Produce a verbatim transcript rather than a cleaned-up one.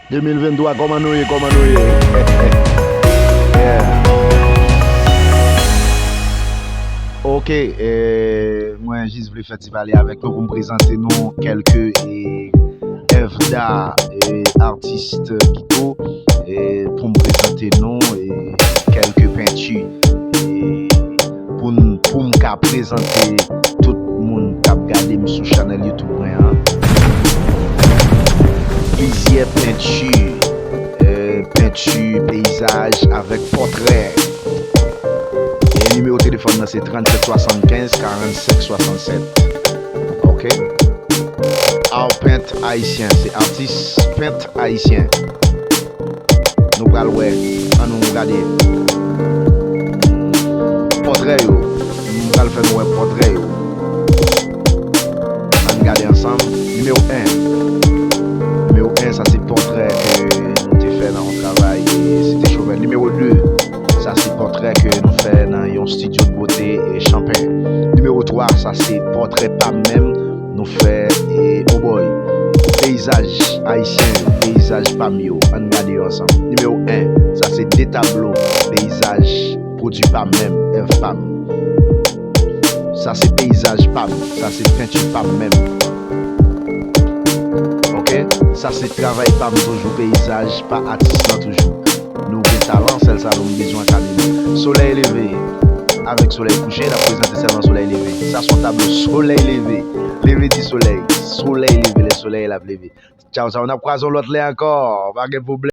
De mil venntwa, kòman nou ye, kòman nou ye? Yeah. Ok, eh, mwen jis vle fè ti pale avèk nou pou m prezante nou kèlke, eh, èv da, eh, atis Kito, eh, pou m prezante nou, eh, kèlke penti, eh, pou n, pou m ka prezante tout moun k ap gade m sou chanèl YouTube mwen an. Plizyè penti, eh, penti, peyizaj avèk pòtrè. E nimewo telefòn nan se trannsèt swasannkenz karannsenk swasannsèt. Ok? Art pent ayisyen, se atis pent ayisyen. Nou pral wè, ann nou gade pòtrè yo. M pral fè nou wè pòtrè yo. Ann gade ansanm. Nimewo en. Nimewo en, sa se pòtrè ke nou te fè nan yon travay, e se te Chomèl. Nimewo de, sa se pòtrè ke nou fè nan yon estidyo de bote, e Chanpen. Nimewo twa, sa se pòtrè pa m menm, nou fè, e, obòy. Peyizaj ayisyen yo, peyizaj pa m yo, ann gade yo ansanm. Nimewo en, sa se de tablo peyizaj pwodui pa m menm, èv pa m. Sa se peyizaj pa m, sa se penti pa m menm. Ok? Sa se travay pa m toujou, peyizaj pa atis lan toujou. Nou gen talan, sèl sa nou bezwen akademi. Solèy leve avèk solèy kouche, n ap prezante sèlman solèy leve. Sa se yon tablo solèy leve. Leve di solèy. Solèy leve, lè solèy la ap leve. Tchaw, tchaw, n ap kwaze yon lòt lè ankò. Pa gen pwoblèm.